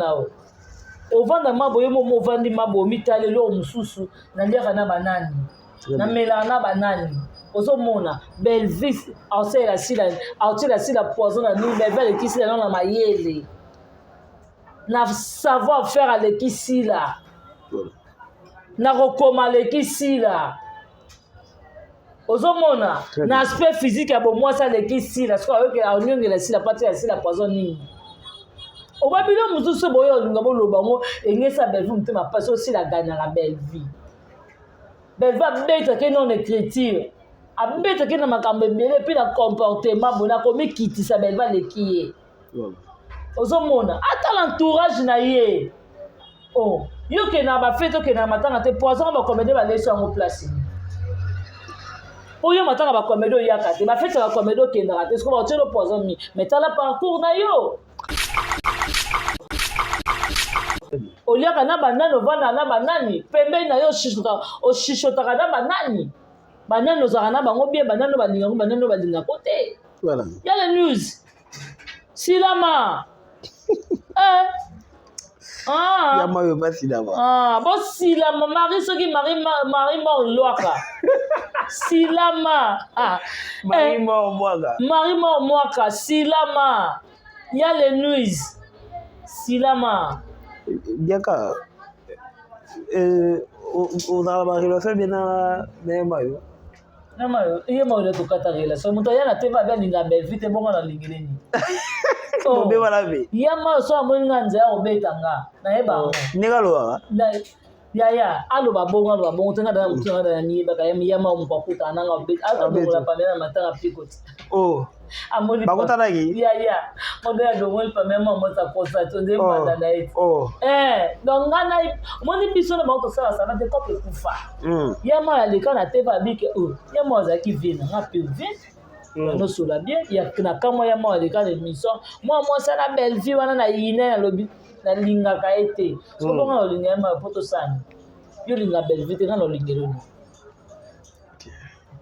na yo. Ovanda mabo, yo momo ovandi mabo, omitali eloko mosusu, naliaka na banani, namelaka na banani. Ozomona Bellevue aosalela sila, aotiela sila poison na nini, Bellevue aleki sila nano na mayele, na savoir faire aleki sila, na kokoma aleki sila. Ozomona na aspect physique ya bomwasi aleki sila, soki ayoki anyongela sila pati ya sila poison nini. Oba bino mosusu boyo olinga boloba yango engesa Bellevue motema mpasi osila aganyaka Bellevue. Bellevue abetaki non écriture, abetaki na makambo ebele mpe na comportement boye na komikitisa Bellevue aleki ye. Ozomona ata l'entourage na ye. Oh, yo okende na bafete, okende na matanga te, poison ba comédien balesi yango place nini? Oyo matanga ba comédien oyaka te, bafete ba comédien okendaka te, sikoyo baotielo poison mi. Mais tala parcours na yo. Oliaka na banani, ovandaka na banani, pembeni na yo oshushotaka na banani. Banani ozalaka na bango bien, banani balingako, banani balingako te. Voilà. Ya le news. Silama. Eh. Ah. Ya mayo basilama. Ah, bosilama Marie soki Marie Marie mort lwaka. Silama. Ah. Marie eh. mort mwaka. Marie mort mwaka silama. Ya le news. Silama. Biaka. Euh, ozala ba relation bien na na mayo. Nama ye mayo tokata relation. Moto aya na te ba alinga Bellevue te bongo na lingele ni. Oh. Bobe wala be. Ya mayo so amoni nga nzela kobeta nga. Nayeba yango. Ndenge alobaka. Yaya aloba bongo aloba bongo te nga dana motu nga dana niyebaka ye ya mayo moto akutana nanga obeta. Ata dongola pamela na matanga piko ti. Oh. Amoni bakutanaki. Yaya moto ya dongoli pamela mwa mwasi akosa to nde mbanda na ye. Oh. Eh donc nga na omoni biso na bango tosala sala te kope ekufa. Ya mayo aleka na te ba bike oh ya mayo azalaki vie na nga pe vie. Nosola bien ya na kamwa ya mayo aleka na émission mwa mwasi na Bellevue wana na yina nalobi nalingaka ye te. Soki bongo nalinga ye mayo po tosani. Yo linga Bellevue te nga nalingelo ni.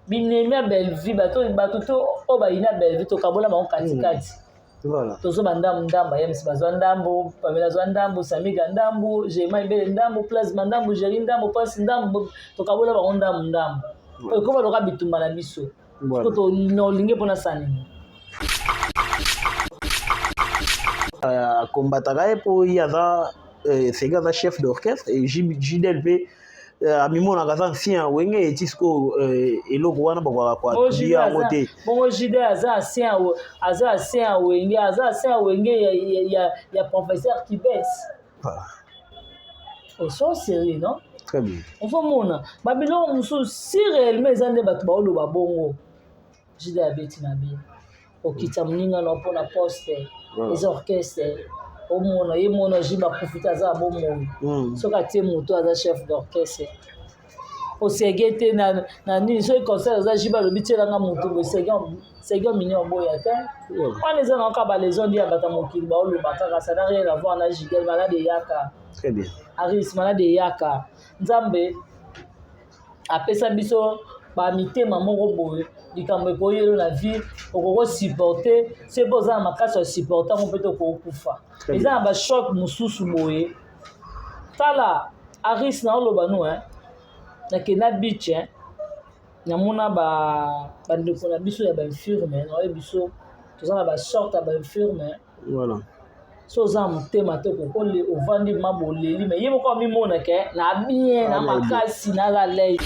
Binemi ya Bellevue bato bato to oyo bayina Bellevue tokabola bango katikati. Voilà. Tozoba ndambu ndambu ayemisi bazwa ndambu, Pamela azwa ndambu, Samiga ndambu, Jema Ibele ndambu, Plasma ndambu, Jerry ndambu, Pasi ndambu, tokabola bango ndambu ndambu. Ekoma loka bitumba na biso. Voilà. Soki to olingi mpona sanini. Akombataka ye mpo ye aza Sega aza chef d'orchestre et Jidel mpe amimonaka aza ancien wenge eti sikoyo eloko wana bakokaka koattribuer yango te. Bongo Jidel aza ancien, aza ancien wenge, aza ancien wenge ya, ya, ya, ya professeur Kibes. Voilà. Oso sérieux non? Très bien. Ozomona ba biloko mosusu si réellement eza nde bato baoloba bongo. Jidel abeti mabe. Okita moninga na mpona poste. Eza orchestre. Omona ye mona Jiba akufi te aza bomoi. Soki atie moto aza chef d'orchestre. Osege te na na nini soki concert aza Jiba alobi tielanga moto boye sege sege mini oboya te. Wana eza na kaka ba lésion ya bato ya mokili baoloba kaka ça n'a rien à voir na Jidel malade eyaka. Très bien. Aris malade eyaka. Nzambe apesa biso ba mitema moko boye likambo ekoyelo na vie okoko supporter soki mpe oza na makasi ya supporter yango mpe tokokufa eza na ba choc mosusu boye tala Aris na oloba no hein nakenda beach hein namona ba bandeko na biso ya ba infirme na oyebi biso toza na ba sorte ya ba infirme. Voilà. So oza na motema te okokoli ovandi mabo oleli mais ye moko amimona ke na bien na makasi na la lei.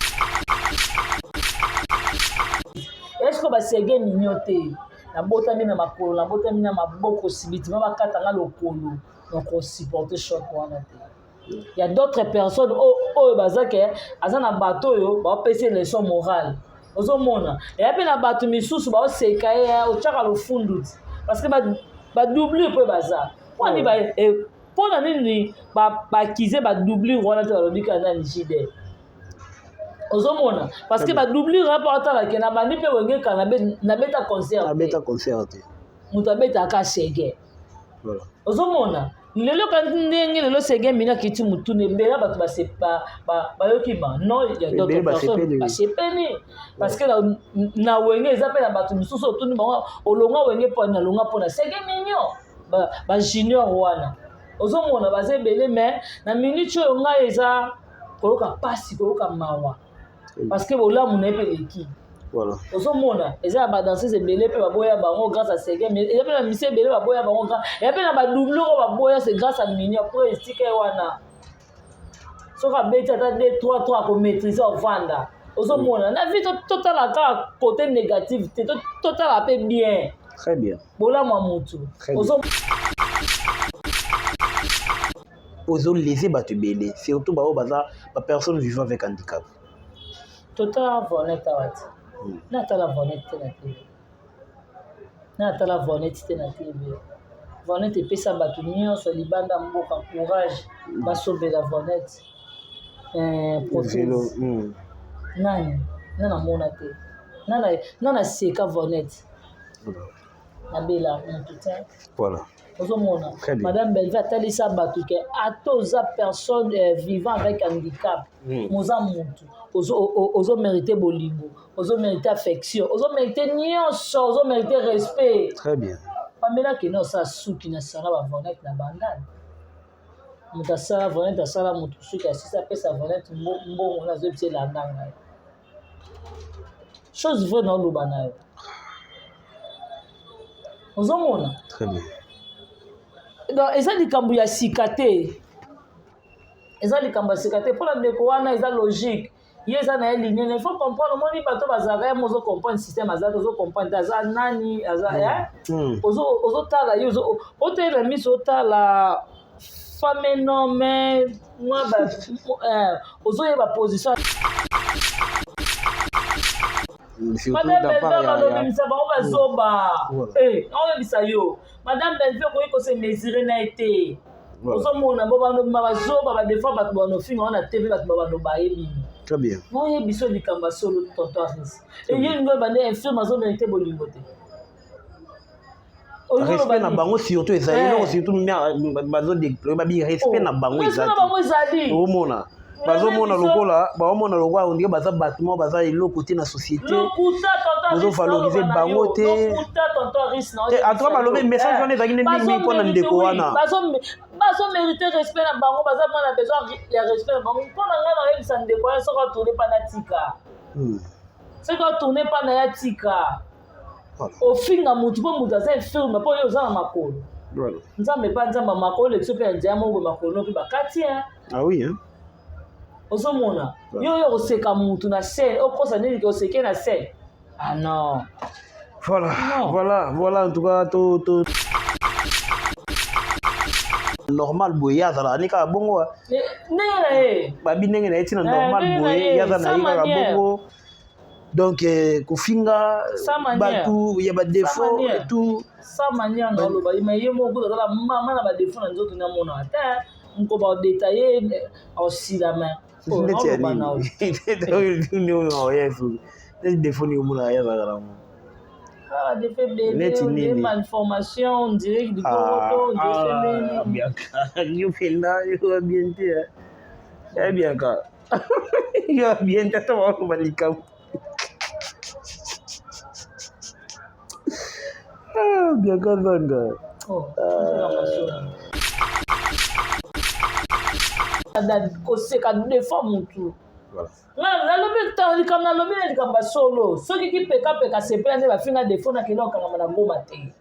Est-ce que basege mignon te? Nabotami na makolo, nabotami na maboko sibitima bakata nga lokolo, donc osupporte choc wana te. Il y a d'autres personnes oyo baza ke aza na bato oyo baopesa leçon morale. Ozomona eya mpe na bato misusu baoseka ye otyaka lofundu ti parce que ba doublure mpe baza mpona nini bakize ba doublure wana te balobi kaka nani Jidel. Ozomona parce que ba doublure wana mpo atalake na bandi mpe wenge kala nabeta concert nabeta concert te moto abetaka sege. Ozomona lelo ka ndenge lelo sege mina akiti motuna ebele bato bayoki ma non ya d'autres personnes basepeli parce que na wenge eza mpe na bato misusu otuni bango olonga wenge mpo nalonga mpona sege mignon ba junior wana. Ozomona baza ebele, mais na minute oyo ngai eza koyoka pasi, koyoka mawa, parce que bolamu na ye mpe eleki. Voilà. Ozomona eza na badanseuse ebele mpe baboya bango grâce à Seguin, mais eza mpe na misi ebele baboya bango, eza mpe na badoublure oyo baboya, c'est grâce à Mini. Après esika ye wana, soki abeti ata 2 3 3, akomaîtrise, ovanda. Ozomona na vie, totala kaka côté négative te, totala mpe bien. Très bien. Bolamu ya motu. Très bien. Ozolese bato ebele, surtout baoyo baza bapersonne vivant avec handicap. Totala Vonete awa te. Natala Vonete te na TV, natala Vonete te na TV. Vonete epesa bato nyonso libanda mboka courage, basombela Vonete prothèse. Nani nga namona te, nga naseka Vonete, nabela motu te. Voilà. Ozomona. Très bien. Madame Belve atalisa bato ke ata oza personne vivant avec handicap, moza motu, ozomérite bolingo, ozomérite affection, ozomérite nyonso, ozomérite respect. Très bien. Pamela akende osala suki na sala bavonete na bandani. Moto asala vonete, asala moto suki, asisi, apesa vonete mbongo, nazoyebisa elanda ngai, chose vraie naoloba na yo, ozomona. Très bien. Donc eza likambo ya sika te, eza likambo ya sika te mpona ndeko wana. Eza logique, ye eza na ye linene, il faut comprendre. Omoni bato bazalaka ye mo, ozocomprendre système aza te, ozocomprendre te aza nani, aza ozotala ye, otoyeba miso, otala femme nome mwa, ozoyeba position. Madame Belve, bazobimisa bango bazoba. Aoyebisa yo, Madame Belve, okoki kose mesurer na ye te. Ozomona bo bandobima bazoba, badefoi bato banofinga wana TV, bato babando bayebi. Très bien. Oyebi so likambo ya solo, tonton Aris, eye lingo ebande infirme azomérite bolingo te. Respect na bango surtout ezali eloko, surtout bazodéploye babi respect na bango. Eza na bango ezali. Omona bazomona lokola, baomona lokola ondike baza bato moko baza eloko te na société, bozovalorize bango te. En tout cas balobi message wana ezalaki nde mingi mpona ndeko wana. Bazomérite respect na bango, baza mwana besoin ya respect na bango. Mpona ngai nayebisa ndeko wana, soki atourne mpa na tika, soki atourne mpa na ya tika, ofinga motu mpo motu aza infirme, mpo oyo oza na makolo, Nzambe epa Nzambe ya makolo elekisi mpe ya nzela moko boye, makolo mpe bakati. Ah oui, hein? Ozomona yo oyo koseka mutu na scène, okosa nini ke oseke na scène? Ah non. Voilà. Non. Voilà, en tout cas to normal boye, ye azalaka ni kaka bongo. Ndenge na ye. Babi ndenge na ye ntina normal boye, ye aza na ye kaka bongo. Donc kofinga bato ya badéfaut et tout. Sans manière na oloba, mais ye moko azala mama na badéfaut na nzoto, namonaka te moko badétaille osilama. Neti ya nini? Neti défaut nini omonaka ye azalaka nango? Neti nini? Malformation, on dirait likolo. Bianca, yo mpenza yo bien te. Ya Bianca, yo bien te, ata bakoloba likambo. Bianca Zanga. Koseka défaut motu, nalobi likambo, nalobi na likambo ya solo. Soki kipekapeka sepela nde bafinga défaut, nakende kokangama na ngoma te.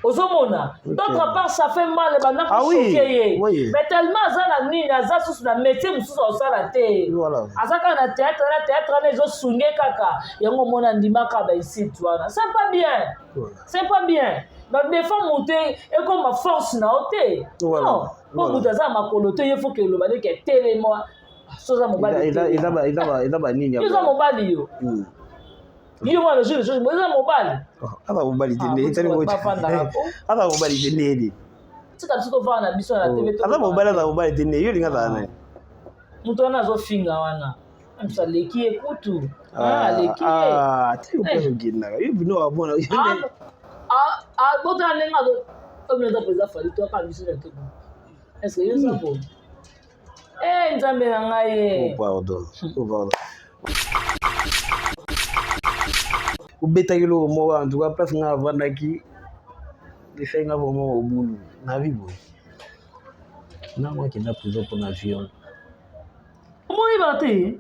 Ozomona, d'autre part ça fait mal, ebanda kochoquer ye, mais tellement aza na nini, aza susu na métier mosusu azosala te, aza kaka na théâtre, na théâtre wana ezosunge kaka yango. Omona ndimaka bainsulte wana, c'est pas bien, c'est pas bien. Donc des fois moto ekoma force na yo te, non, po moto aza na makolo te, ye faut ke eloba ndeke etelema. So oza mobali, eza banini? Eza mobali yo, yo mwana jour jour eza mobali. Aza mobali te nde, aza mobali te ndeni. Tika biso tovanda na biso na TV. Aza mobali, aza mobali te nde yo olinga azala naye. Moto wana azofinga wana, moto aleki ye kutu, aleki ye. Te, yo okendaka yo bino wamona. Botala ndenge aza mpenza fali toaka biso na te. Est ce que yo oza boye? Nzambe na ngai ye. Oh pardon, oh pardon, obetaki eloko moko. En tout cas place nga avandaki. Esali nga vraiment obulu na vie boye. Nango akenda prison mpona viol. Omoni ba te?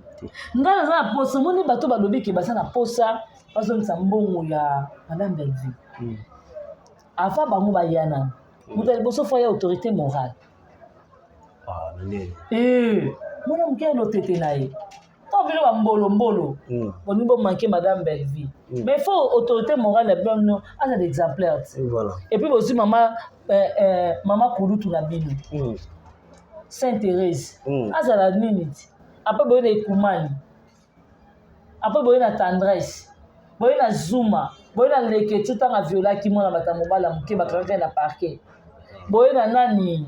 Ngai naza na posa, omoni bato balobi ke baza na posa bazongisa mbongo ya Madame Bellevue. Avant bango baya nanu. Moto ya liboso fo aya autorité morale. Ah, na ndenge. Eh, mwana moke ya lotete na ye. Ntango bino bambolombolo bolingi bomanke Madame Bellevue. Mais il faut autorité morale na bino azala exemplaire ti. Et voilà. Et puis bozwi mama mama kulutu na bino. Sainte Thérèse. Azala nini ti. Après boye na ekumani. Après boye na tendresse. Boye na Zuma. Boye na Leketchou ntango aviolaki mwana bato ya mobali ya moke bakangaki na parquet. Boye na nani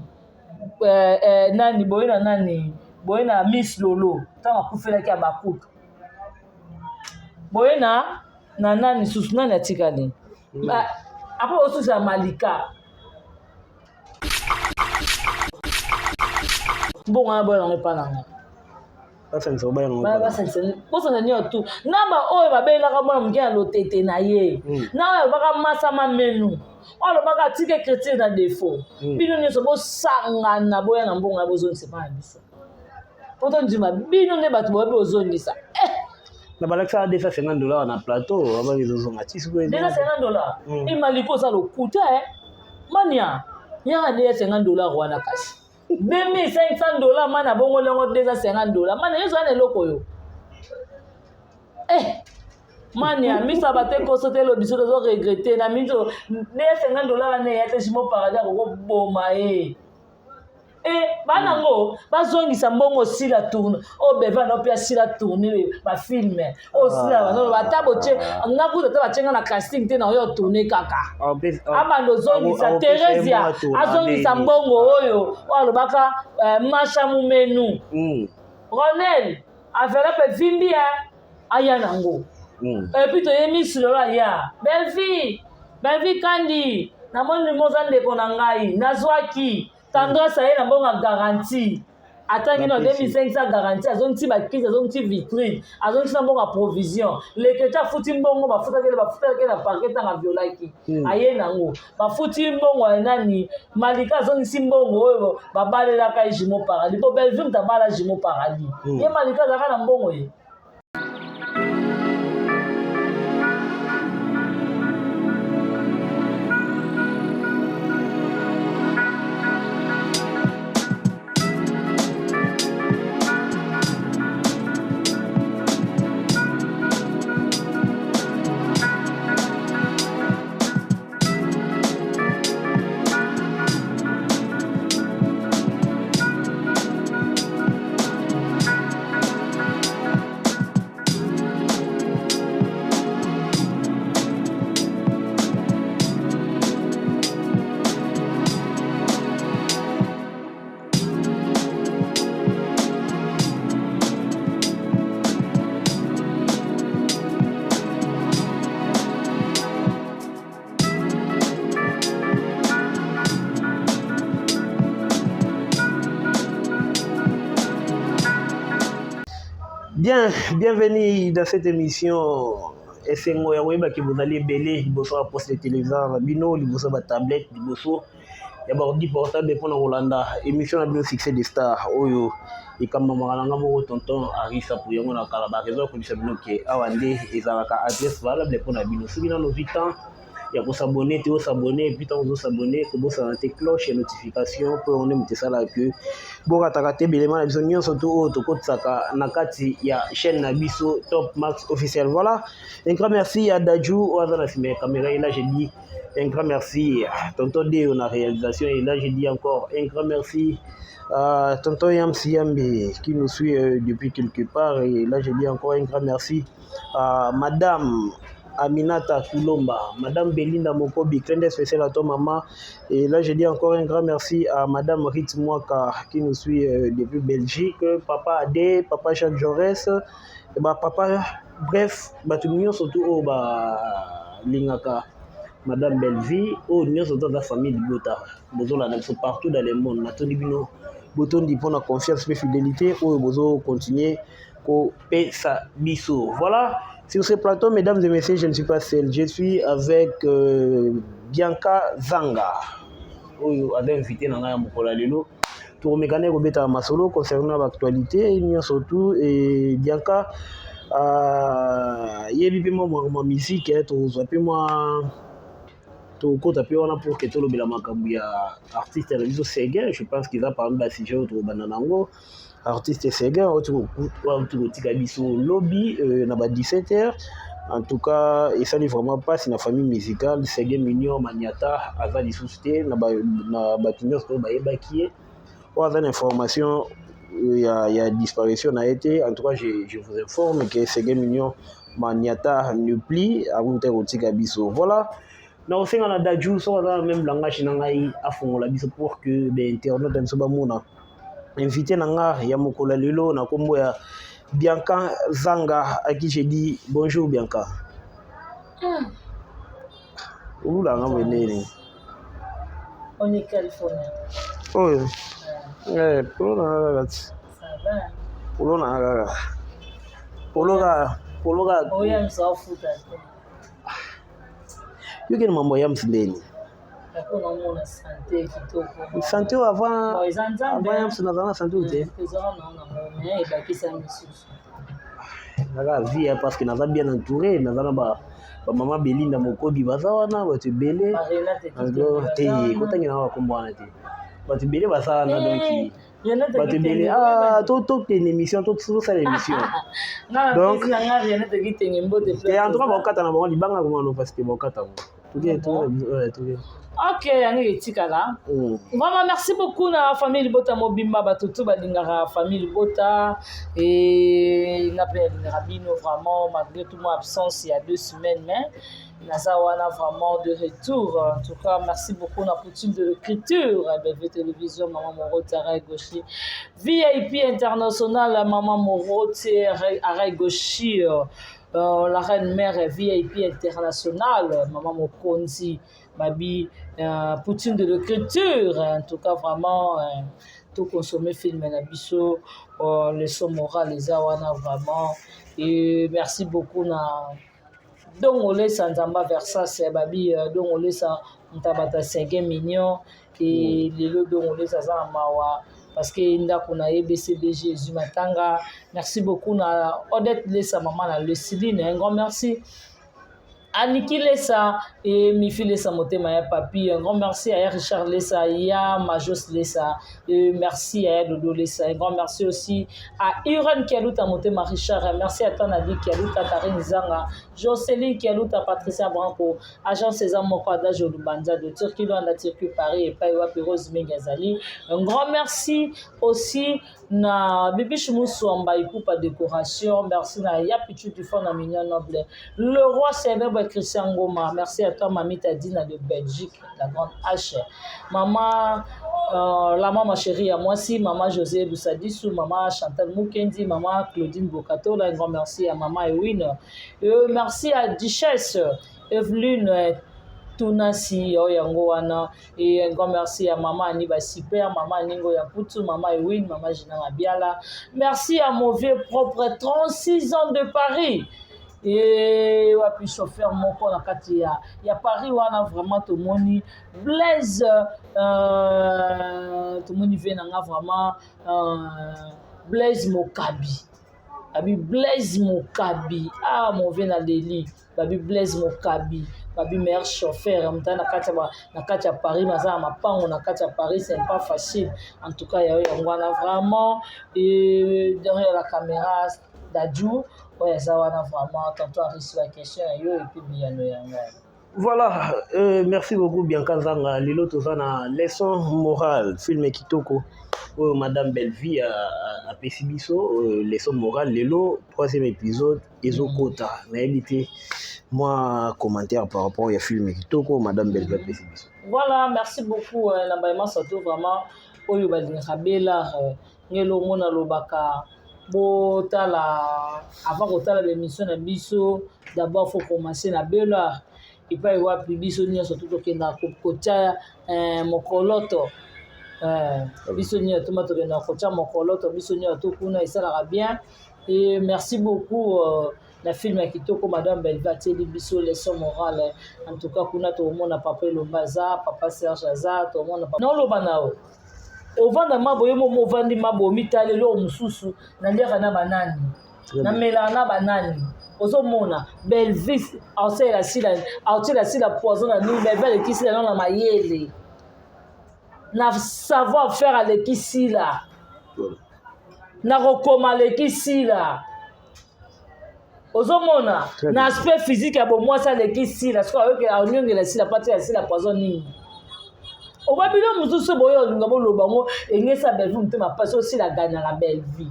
nani boye na nani boye na Miss Lolo ntango akufelaki ya bakutu. Boye na nani susu nani atikali. Après osusu ya Malika. Mbongo wana boye nango epa nanga. Basangisa mobali nango. Bosangisa nyonso tu na baoyo babelaka mwana moke ya lotete na ye, na oyo alobaka masama menu, oyo alobaka atika écriture na défaut. Bino nyonso bosangana boya na mbongo ya bozongisa epai na biso po tondima bino nde bato boyebi ozongisa. Na balakisaka 250 $ na plateau abaki ezozonga ti sikoyo. 250 $? Emaliko oza lokuta mania yaka 250 $ wana, kasi 2500 $ mana bongo lengo 250 $. Mana nyonso wana eloko oyo mania miso abate koso te, elobi biso tozo regretter na miso. 250 $ wana eya te. Jimo Paradis akokoboma ye. Bana yango bazongisa mbongo osila tourne oyo beva na mpe asila tourne bafilm oyo osila. Banolo ata botie nga kuta ata batie nga na casting te na oyo tourne kaka. Abanda ozongisa Theresia, azongisa mbongo oyo oyo alobaka Masha Mumenu. Ronel enveloppe evimbi aya nango. Et puis toye Miss Lolo aya Bellevie, Bellevie Kandi namoni moza ndeko na ngai nazwaki tendresse aye na mbongo ya garantie, atangi na 2500 garantie, azongisi bakisi, azongisi vitrine, azongisi na mbongo ya provision. Lekete afuti mbongo bafutaki na parquet ntango aviolaki, aye nango bafuti mbongo ya nani. Malika azongisi mbongo oyo babalelaka ye Jimo Paradis, po Bellevue moto abala Jimo Paradis. Ye Malika azalaka na mbongo ye. Bien, bienvenue dans cette émission. Esengo ya koyebaki bozali ebele liboso ya poste de téléviseur na bino, liboso ya batablette, liboso ya baordi portable mpona kolanda émission na bino Succès de Star oyo ekambamaka na nga moko tonton Arisa. Po yango na kala baraison ya kobisa bino ke awa nde ezalaka adresse valable mpona bino. Soki nano ozwi temps ya kos'abonner te, os'abonner. Et puis ntango ozos'abonner, kobosana te cloche ya notification, mpo yango nde moto esalaka ke bokataka te bilema na biso nyonso to oyo tokotisaka na kati ya chaîne na biso Top Max Officiel. Voilà, un grand merci à Dadju oyo aza na nsima ya caméra. Et là je dis un grand merci à tonton Deo na réalisation. Et là je dis encore un grand merci à tonton Yamsi Yambe qui nous suit depuis quelque part. Et là je dis encore un grand merci à madame Aminata Koulomba, Madame Belinda Mokobi, clin d'œil spécial à toi maman. Et là je dis encore un grand merci à Madame Rit Mwaka qui nous suit depuis Belgique, Papa Adé, Papa Jacques Jaurès, et bah, papa, bref, bato nyonso tu oyo balingaka Madame Bellevue, oyo nyonso to aza famille libota, bozolanda biso partout dans le monde. Natondi bino botondi mpona confiance mpe fidélité oyo bozocontinue kopesa biso. Voilà, sur ce plateau, mesdames et messieurs, je ne suis pas seul, je suis avec Bianca Zanga oyo aza invité na ngai ya mokolo ya lelo. Tokomeka nde kobeta masolo concernant baactualité nyonso tout. E Bianca yebi mpe mwa mwa musique, tozwa mpe mwa tokota mpe wana pour que tolobela makambo ya artiste na biso Seguin. Je pense qu'eza parmi basujet oyo tokobanda nango. Artiste Seguin auti kotika biso lobi na ba 17 heures. En tout cas, esali vraiment mpasi na famille musicale. Seguin Mignon Maniata aza lisusu te. Na bato nyonso oyo bayebaki ye, oyo aza na information ya disparition na ye te, en tout cas, je vous informe que Seguin Mignon Maniata ne plus, akuta kotika biso. Voilà, na kosenga na Daju, soki aza na même langage na ngai, afongola biso pour que bainternaute na biso bamona invité na nga ya mokolo ya lelo na nkombo ya Bianca Zanga, à qui j'ai dit bonjour, Bianca. Olulanga boye ndeni? On est California. Oyo polo na nga kaka ti. Ça va. Polo na nga kaka, polo kaka, polo kaka. Oya msafuta te. Yokeni mambo ya yamsi ndeni? Yako naomona santé kitoko. Santé oyo avant? Bon, eza Nzambe. Avant yamsi nazala na santé oyo te. Ezala nango mais ebakisa misusu. Kaka vie, parce que naza bien entouré, naza na bamama Belinda Mokobi, baza wana bato ebele te. Kotangela na bakombo wana te, bato ebele baza wana. Donc bato ebele, tokende émission, tosala émission. Donc en tout cas, bakokata na bango libanga komano parce que bakokata ngo. Toke. Ok, yango etikala. Vraiment, merci beaucoup na famille Libota mobimba, bato tu balingaka famille Libota e nga mpe nalingaka bino vraiment. Malgré tout moi absence ya 2 semaines, mais naza wana vraiment de retour. En tout cas, merci beaucoup na Poutine de l'écriture, BV Télévision, Maman Morote Arai Goshi, VIP international, Maman Morote Arai Goshi, la reine mère VIP internationale, Maman Mokonzi Babi, Poutine de l'écriture. En tout cas, vraiment, tout consommer film na biso, leçon morale eza wana vraiment. Et merci beaucoup na Dongolesa Nzamba Versas Babi, Dongolesa Ntabata 5 millions. E lelo Dongolesa aza na mawa parce que ndako na ye BCBG ezwi matanga. Merci beaucoup na Odette Lesa, mama na Lesiline, un grand merci. Aniki Lesa et Mifi Lesa, motema ya papi, un grand merci à Richard Lesa, ya Majos Lesa, et merci à Dodo Lesa, un grand merci aussi à Irene Kialuta, motema Richard, merci à Tanadi Kialuta, Karine Zanga, Jocelyne Kialuta, Patricia Branco, agent César Moko, Adage Lubanza de Turquie, Luanda, Turquie, Paris, et Païwa Rose Mengazali. Un grand merci aussi na Bibiche Moussouamba Ipupa Décoration, merci na Yapichu du Fond na Mignon Noble, le roi célèbre Christian Goma, merci à toi Mamita Dina de Belgique, la grande H, maman, la maman chérie à moi aussi, maman José Boussadisu, maman Chantal Mukendi, maman Claudine Bokatola, un grand merci à maman Ewin, merci à Duchesse Evelyne Tunasi oyo yango wana. Et un grand merci à maman Annie Basiper, maman Ningo Yaputu, maman Ewin, maman Gina Mabiala. Merci à mon vieux propre 36 ans de Paris. Et wapi chauffeur moko na kati ya Paris wana, vraiment tomoni Blaise, tomoni ve nanga vraiment, Blaise Mokabi. Babi Blaise Mokabi, ah mon vieux na leli. Babi Blaise Mokabi, babi meilleur chauffeur moto na kati ya Paris, baza na mapango na kati ya Paris, c'est pas facile. En tout cas, yayo yango wana vraiment. Et derrière la caméra, Daju oyo aza wana vraiment. Tantôt arisi ba question ya yo et puis biyano ya ngai. Voilà, merci beaucoup Bianca Zanga. Lelo toza na leçon morale, film kitoko oyo Madame Bellevie apesi biso, leçon morale lelo troisième épisode ezokota. Nayebi te mwa commentaire par rapport ya film kitoko Madame Bellevie apesi biso. Voilà, merci beaucoup na bayema surtout vraiment oyo balingaka Belar ngelo omona alobaka botala avant kotala l'émission na biso. D'abord faut commencer na Belar epai wapi biso nyonso to tokendaka kotia mokoloto, biso nyonso toma tokendaka kotia mokoloto, biso nyonso to kuna esalaka bien. Et merci beaucoup. Na film ya kitoko, Madame Bellevue atieli biso leçon morale. En tout cas, kuna tokomona Papa Elomba aza, Papa Serge aza, tokomona naoloba na yo. Ovanda mabo, yo momo ovandi mabo, omitali eloko mosusu, naliaka na banani, namelaka na banani. Ozomona Bellevue aosalela Sila, aotiela Sila poison na nini. Bellevue aleki Sila nano na mayele, na savoir faire aleki Sila, na kokoma aleki Sila. Ozomona na aspect physique ya bomwasi aleki Sila. Soki ayoki anyongela Sila pati ya Sila poison nini. Obabilo mosusu boyo olinga boloba yango engesa Bellevue motema mpasi. Osila aganyaka Bellevue.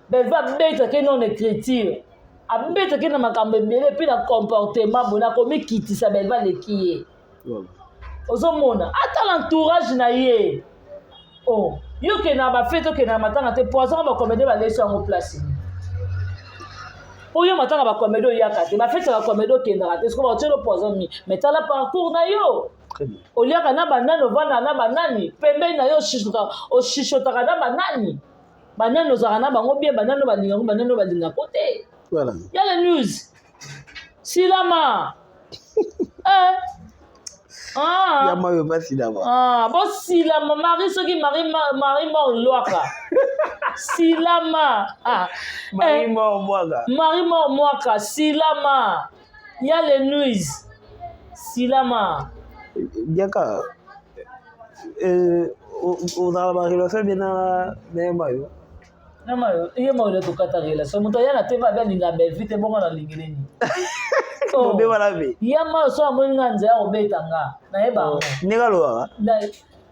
Bellevue abetaki non écriture, abetaki na makambo ebele mpe na comportement boye, nakomikitisa. Bellevue aleki ye. Ozomona ata l'entourage na ye. Oh, yo okende na bafete, okende na matanga te, poison bacomédie balesi yango place nini? Oyo matanga bacomédie oyaka te, bafete ya bacomédie okendaka te, siko baotielo poison mi. Mais tala parcours na yo, oliaka na banani, ovandaka na banani, pembeni na yo oshishotaka na banani, banani ozalaka na bango bien, banani oyo balingako, banani oyo balingako te. Ya le news silama, eh. Ah. Ya mayo basilama. Ah, bosilama Marie, soki Marie, Marie mort lwaka silama. Ah. Marie eh, mort mwaka. Marie mort mwaka silama. Ya le news silama. Bianca, ozala barelation bien na ye mayo? Nama ye mayo tokata relation. Moto aya na te babe alinga Bellevue te, bongo nalingeli nini? Bobe wana mpe. Ya mayo so amoni nga nzela kobeta nga, nayeba yango. Ndenge alobaka.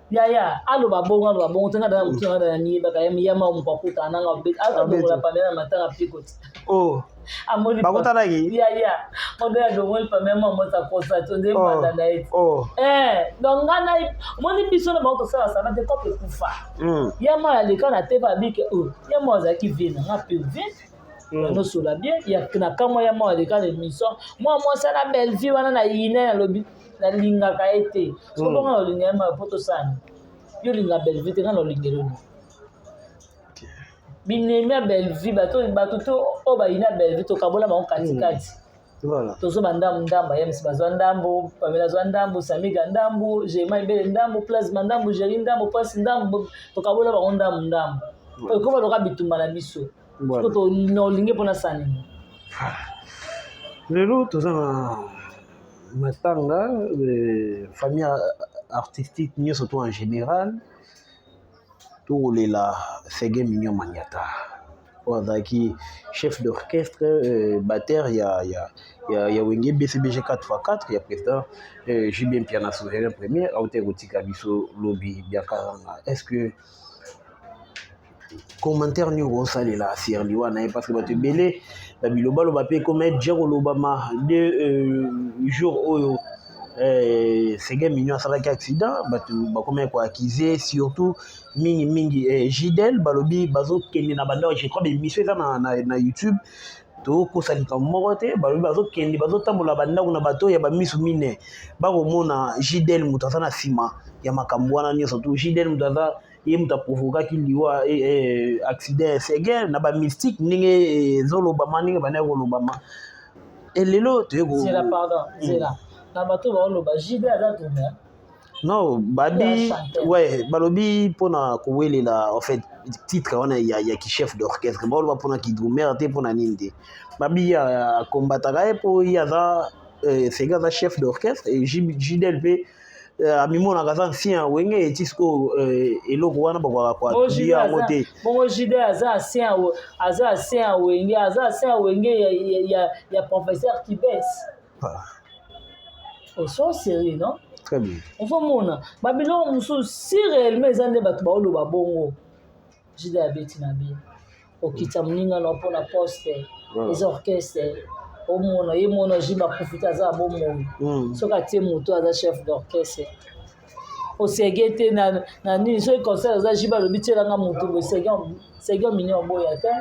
Yaya aloba bongo, aloba bongo te. Nga dana motu nga dana niyebaka ya mayo moko akutana nanga alongola pamela na matanga piko ti. Oh. Amoni Bakutanaki? Yaya moto alongoli pamela mwa moto akosa to nde mbanda na ye. Eh, donc nga na omoni biso na bango tosala sala te, kope ekufa. Ya mayo aleka na te babike oyo ya mayo azalaki vie na nga mpe vie nosola bien ya na kamwa. Ya mayo aleka na émission mwa mwasi na Bellevue wana na yine, nalobi nalingaka ye te. Soko bongo na olinga ye mayo mpo tosani, yo olinga Bellevue te, nga na olingeli oni binemi ya Bellevue. Bato to oyo bayina Bellevue, tokabola bango katikati. Tozwa ndambu ndambu, ayemisi bazwa ndambu, Pamela azwa ndambu, Samiga ndambu, Jema Ebele ndambu, Plasma ndambu, Jeri ndambu, Pasi ndambu, tokabola bango ndambu ndambu. Ekoma loka bitumba na biso. Siko na olingi mpona sanini. Lelo toza na matanga, famille artistique nyonso to en général tokolela Sege Mignon Maniata oyo azalaki chef d'orchestre, batteur ya Wenge BCBG 4x4 ya président JB Mpiana, souverain premier, auti kotika biso lobi. Biakaranga, est ce que commentaire nini okosalela sur liwa na ye? Parce que bato ebele babilobaloba mpe ekoma dia kolobama de jour oyo Sege Mignon asalaki accident, bato bakomaki koaccuser surtout mingimingi Jidel. Balobi bazokende na bandako, je crois baémission eza na YouTube, tokosa likambo moko te. Balobi bazokende, bazotambola bandako na bato ya bamisu mine, bakomona Jidel moto aza na nsima ya makambo wana nyonso. To Jidel moto aza, ye moto aprovokaki liwa, accident ya Sege na bamystique, ndenge ezolobama, ndenge bandaki kolobama. Elelo toye. Zela, pardon, zela. Na bato baoloba Jidel aza drummer? Non, babi ouais, balobi mpona kowelela en fait titre wana ya ki chef d'orchestre. Baoloba mpona kidrummer te, mpona nini te. Babi akombataka ye mpo ye aza Sege aza chef d'orchestre et Jidel mpe amimonaka aza ancien Wenge. Eti sikoyo eloko wana bakokaka koattribuer yango te. Bongo Jidel aza ancien, aza ancien ya Wenge, aza ancien ya Wenge ya professeur Kibes. Oso sérieux, non? Très bien. Ozomona babiloko mosusu, si réellement eza nde bato baoloba bongo, Jidel abeti mabe. Okita moninga na mpona poste, eza orchestre. Omona ye mona JB akufi te, aza ya bomoi. Soki atie moto aza chef d'orchestre, osege te na nini. Soki concert eza, JB alobi tielanga motu boye, Sege Mignon oboya te.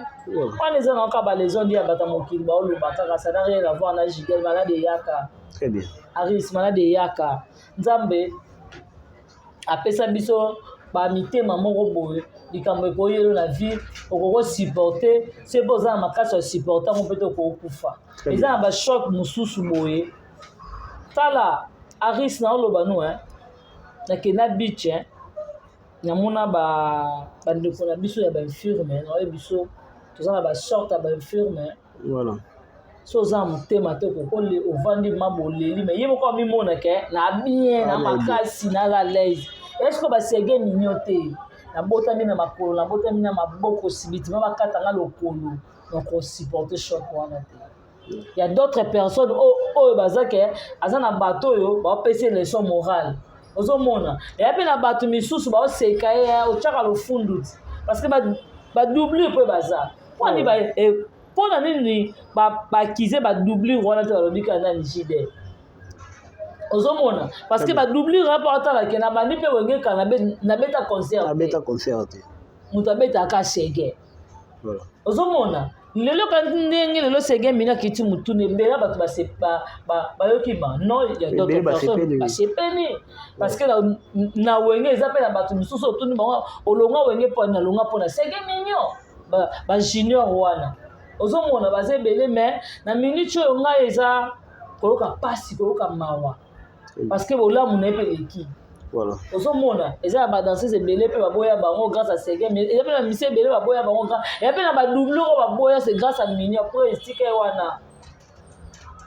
Wana eza na kaka baleson ndi ya bato ya mokili baoloba kaka, ça n'a rien à voir na Jidel. Malade eyaka. Très bien. Aris, malade eyaka. Nzambe apesa biso. Bamitema moko boye, likambo ekoyelo na vie, okoki supporter se mpo oza na makasi ya supporter yango mpe te, okokufa. Eza na bachoc mosusu boye. Tala Aris, na oloba no, nakenda beach, namona bandeko na biso ya bainfirme. Naoyebi biso toza na basorte ya bainfirme. So oza na motema te, okokoli ovandi ma boleli, mais ye moko amimonaka na bien na makasi, naza l'aise. Est-ce basege minio te? Nabotami na makolo, nabotami na maboko, subitement bakatanga lokolo, donc osupporte choc wana te. Ya d'autres personnes oyo baza ke aza na bato oyo baopesa leçon morale, ozomona eya mpe na bato misusu baoseka ye, otyaka lofundu ti, parce que badoublure mpe baza mponi. Mpona nini bakize badoublure wana te? Balobi kaka nani? Jide, ozomona, parce que badoublure wana mpo atalake na bandi mpe Wenge kala, nabeta concert. Nabeta concert te. Moto abetaka Sege. Ozomona lelo ka ndenge lelo Sege mina akiti motuna, ebele bato bayoki ma non, ya d'autres personnes basepeli, parce que na Wenge eza mpe na bato mosusu otuni bango: olongwa Wenge mpo nalongwa mpona Sege Mignon. Bajunior wana ozomona baza ebele, mais na minute oyo ngai eza koyoka mpasi, koyoka mawa, parce que bolamu na ye mpe eleki. Ozomona eza na badanseuse ebele mpe baboya bango grâce à Sege, eza mpe na misi ebele baboya bango, eza mpe na badoublure oyo baboya, c'est grâce à Mini. Après esika ye wana,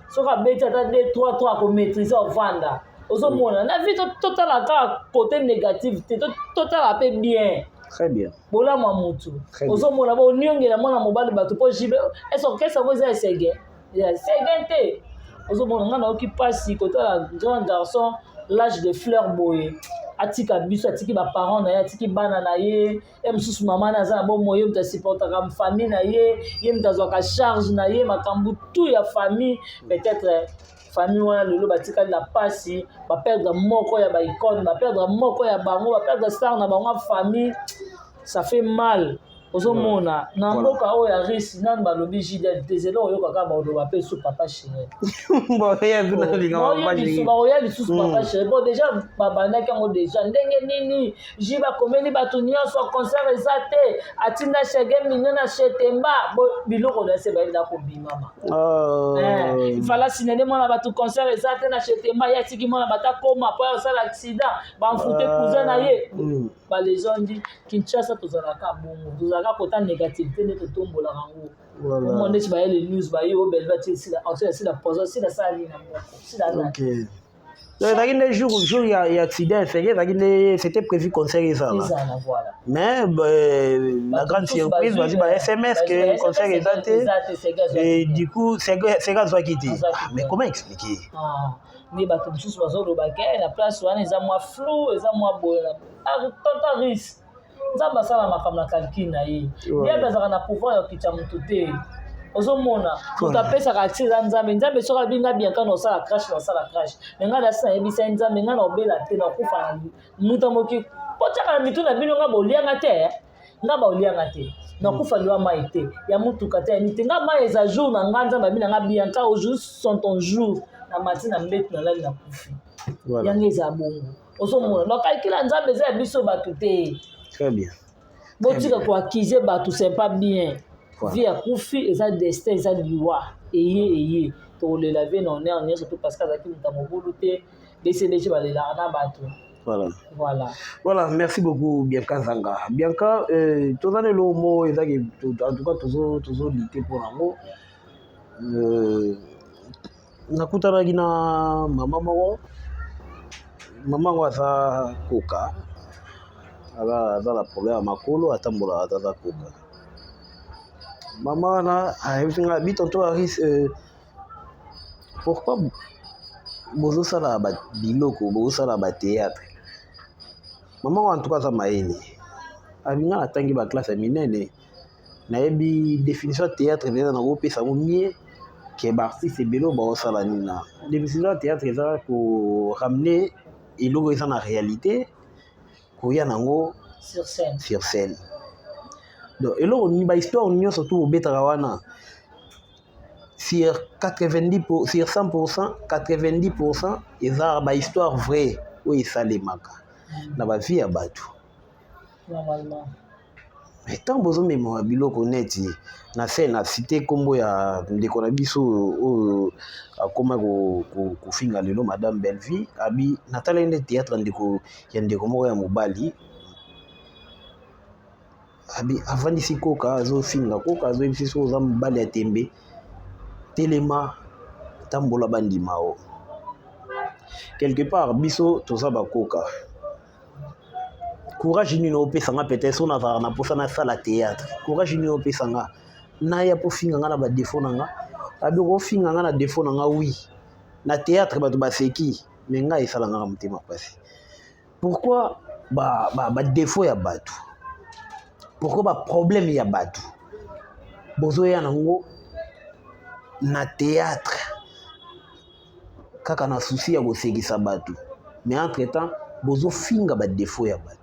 soki abeti ata 2 3 3, akomaîtrise, ovanda. Ozomona na vie, totala kaka côté négative te, totala mpe bien. Très bien. Bolamu ya motu, ozomona boniongela mwana mobali bato mpo jibe ese orchestre yango eza esege, eza Sege te. Ozomona ngai nayoki mpasi kotala grand garçon, l'âge de fleur boye, atika biso, atiki baparent na ye, atiki bana na ye. Ye mosusu, mama na aza na bomoi, ye moto asupportaka famille na ye, ye moto azwaka charge na ye, makambo tout ya famille. Peut-être famille wana lelo batikali na mpasi, baperdre moko ya baicone, baperdre moko ya bango, baperdre star na bango ya famille. Ça fait mal. Ozomona na mboka oyo ya Risi, nanu balobi Jidel te, zelo oyoka kaka baloba mpe su papa chéri, bakoya lisusu papa chéri. Bon, déjà babandaki yango déjà ndenge nini? Ji bakomeli bato nyonso, concert eza te, atinda Shege Mino na Shetemba, biloko na se bayenda kobimama. Ifala sinene mwana bato, concert eza te na Shetemba, ye atiki mwana bato akoma po osala accident, bamfute cousin na ye. Balégende Kinshasa, tozalaka bongo, tozalaka kota négativité nde totombolaka yango. Omo ndeti bayele news, baye oyo Belve atie sila poison, sila sala nini na moko, sila nani? Ezalaki nde jour ya accident, seke ezalaki nde c'était prévu concert ezala. Ezala, voilà. Mais la grande surprise, bazwi ba SMS que concert eza te et du coup Sege azwaki te. Mais comment expliquer? Nde bato mosusu bazoloba ke na place wana eza mwa flou, eza mwa boye. Tonton Ris, Nzambe asala makambo na calcul na ye. Diable azalaka na pouvoir ya kokitisa motu te. Ozomona moto apesaka accès eza Nzambe. Nzambe soki alobi nga Bianca na osala crash, na osala crash, mais ngai nasi nayebisa ye: Nzambe, ngai na obela te, nakufa na moto ya moki. Potiaka na mitu na bino, nga bolianga te, nga bolianga te, nakufa liwa mai te, ya motuka te, ya nini te. Nga mai eza jour na nga. Nzambe abi na nga: Bianca, aujourd'hui sont ton jour. Na mati na mbetu, nalali, nakufi. Yango eza bongo. Ozomona, donc calcul ya Nzambe eza ya biso bato te. Très bien. Botika koaccuser bato, c'est pas bien. Vie akufi eza destin, eza liwa eye eye, tokolela vie na honneur nyonso mpe, parce que azalaki moto ya mobulu te. BCBG balelaka na bato. Voilà. Voilà, merci beaucoup Bianca Zanga. Bianca, toza na eloko moko ezaki, en tout cas tozolite mpo nango. Nakutanaki na mama moko, mama yango aza koka, aza na problème ya makolo, atambolaka ata aza koka. Mama wana ayebisi nga bi: "Tonton Aris, pourquoi bozosala biloko, bozosala bathéâtre?" Mama ngo en tout cas aza mayele. Abi: "Nga natangi baklasse ya minene, nayebi définition ya théâtre mpenza, nakopesa yango mieux ke baartiste ebele oyo baosala nini. Na définition ya théâtre eza koramener eloko eza na réalité, koya nango sur scène." Sur scène. Donc eloko nini, bahistoire nyonso tu obetaka wana, sur 90 pour, sur 100%, 90% eza bahistoire vraie oyo esalemaka na bavie ya bato. Normalement. Mais ntango bozomema biloko neti na scène, na cité nkombo ya ndeko na biso oyo akoma kofinga lelo Madame Bellevue, abi natalaki nde théâtre ndeko ya ndeko moko ya mobali, abi avandisi koka, azofinga koka, azoyebisi soki oza mobali ya tembe, telema, tambola, bandima o. Quelque part biso toza bakoka, courage nini opesanga? Peut-être so nazalaka na mposa nasala théâtre, courage nini opesanga naya mpo finga nga na badéfauts na nga? Abi okofinga nga na défaut na nga, oui, na théâtre bato baseki, mais ngai esalangaka motema mpasi. Pourquoi badéfauts ya bato, pourquoi baproblème ya bato bozoya nango na théâtre kaka na souci ya kosekisa bato, mais entre temps bozofinga badéfauts ya bato?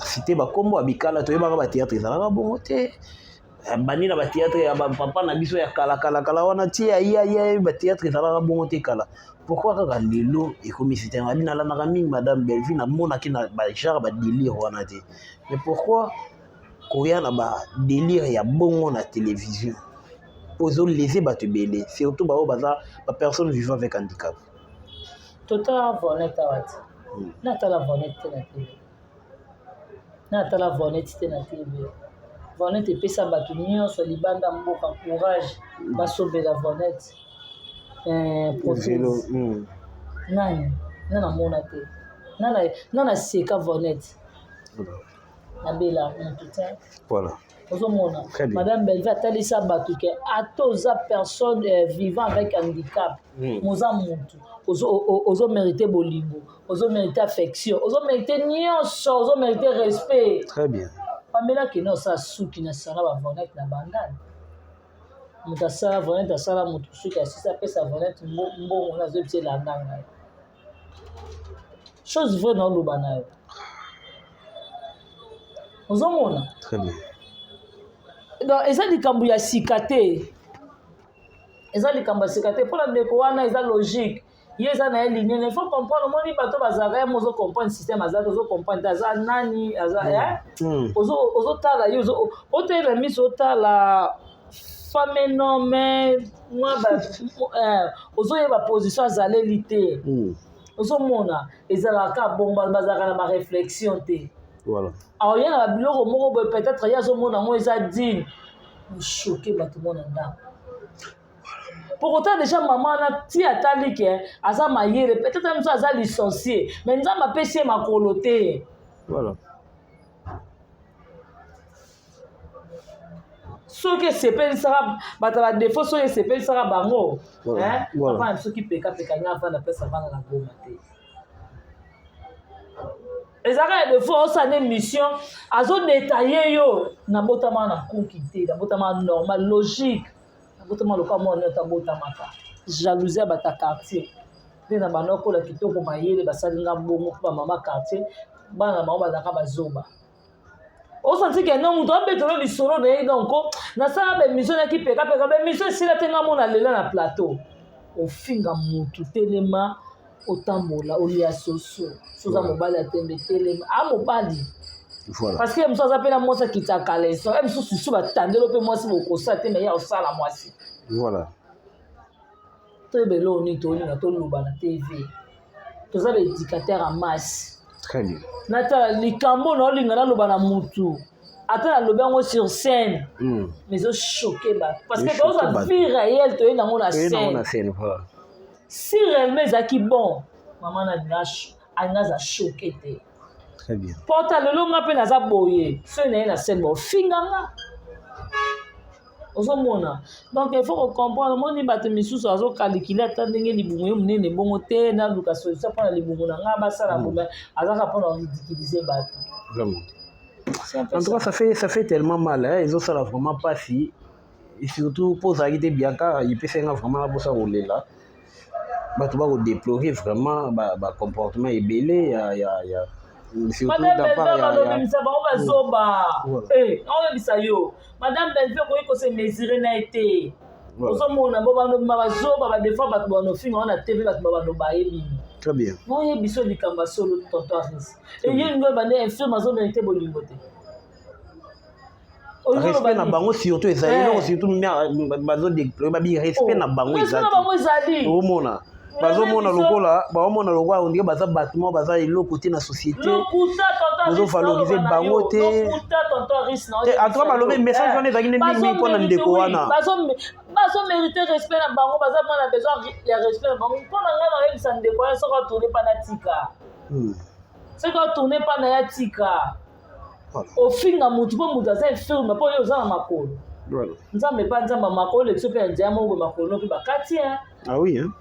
Cité bakombo ya bikala, toyebaka bathéâtre ezalaka bongo te. Bandi na bathéâtre ya bapapa na biso ya kala kala kala wana ti ya ya bathéâtre ezalaka bongo te kala. Pourquoi kaka lelo ekomi système? Abi nalandaka mingi Madame Bellevue, namonaki na bagenre badélire wana te, mais pourquoi koya na badélire ya bongo na télévision po ezoblesser bato ebele, surtout baoyo baza bapersonnes vivant avec handicap? Totala Vonete awa ti natala Vonete te na TV, natala Vonete te na TV. Vonete epesa bato nyonso libanda mboka courage, basombela Vonete prothèse. Nani nga namona te, nga naseka Vonete, nabela motu te. Ozomona Madame Bellevue atalisa bato ke ata oza personne vivant avec handicap, moza motu, ozomérite bolingo, ozomérite affection, ozomérite nyonso, ozomérite respect. Très bien. Pamela kende osala suki na sala bavonete na bandani, moto asala vonete, asala moto suki, asisi, apesa vonete mbongo, nazoyebisa elanda ngai. Chose vraie naoloba na yo, ozomona. Très bien. Donc eza likambo ya sika te, eza likambo ya sika te mpona ndeko wana. Eza logique, ye eza na ye linene. Il faut comprendre, omoni bato bazalaka ye mo, ozocomprendre système aza te, ozocomprendre te aza nani, aza ozotala ye, otoyeba miso, otala femme nome mwa, ozoyeba position azaleli te. Ozomona ezalaka bongo, bazalaka na baréflexion te. Aoya na babiloko moko boye, peut-être ye azomona yango eza digne, ochoquer bato mona ndako. Po kotala déjà mama wana ti atali ke aza mayele, peut-être mosu aza licencié, mais Nzambe apesi ye makolo te. Soki esepelisaka bato ya badéfauts, soki esepelisaka bango, papa na soki pekapeka nga avanda place avanda na Goma te, ezalaka ya défaut. Osala nde mission, azodétailler yo: nabotama na kuki te, nabotama normal, logique, nabotama lokola mwana nyonso abotamaka. Jalousie ya bato ya quartier nde na banda okola kitoko, mayele basali nga bongo mpo bamama quartier, bana na bango bazalaka bazoba. Osanti ke no moto abetelo lisolo na ye. Donc nasala baémission naki pekapeka, baémission esila te, nga mona lela na plateau ofinga motu, telema, otambola, olia soso. So oza mobali ya tembe, telema, a mobali. Parce que mosu aza mpe na mwasi, akitaka caleçon ye mosusu su batandelo mpe mwasi bokosa te, me ye osala mwasi. Toyeba eloko nini tolinga toloba na TV, toza baéducateur ya masse. Très bien. Natala likambo na olinga naloba na mutu, ata nalobi yango sur scène, mais ezochoquer bato parce que tozwa vie réelle, toye nango na scène. Scène, voilà. Si réellement ezalaki bon, mama na alinga aza choqué te. Très bien. Pota lelo nga mpe naza boye, soki naye na scène bofinga nga, ozomona. Donc il faut kocomprendre, omoni bato misusu azokalikile ata ndenge libumu ye monene bongo te, naluka solution mpona libumu na nga basala boye, azaka mpona ridiculiser bato. Vraiment. En tout cas, ça fait tellement mal, hein. Ezosala vraiment pasi. Et surtout, mpo ozalaki te Bianca, epesi nga vraiment na mposa kolela. Bato bakodéplorer vraiment bacomportement ebele ya surtout Madame bango bazoba, aoyebisa yo Madame Bellevue okoki kose mesurer na ye te. Ozomona bo banobima bazoba, badéfauts bato banofinga wana TV, bato babano bayebini. Très bien. Naoyebi biso likambo ya solo, tonton Aris. Eye lingo bande infirme azomérite bolingo te. Respect na bango surtout ezali eloko, surtout bazodéploye babi respect na bango. Ezali. Omona, bazomona lokola, baomona lokola on dirait baza bato moko baza eloko te na société. Bozovalorize bango te. En tout cas, balobi message wana ezalaki nde mingi mpona ndeko wana. Bazomérite respect na bango, baza mwana besoin ya respect na bango. Mpona ngai, nayebisa ndeko wana, soki atourne mpa na tika, soki atourne mpa na ya tika, ofinga motu mpo motu aza infirme, mpo oyo oza na makolo, Nzambe epa Nzambe ya makolo lekisi mpe ya nzela moko boye, makolo mpe bakati. Ah oui, hein?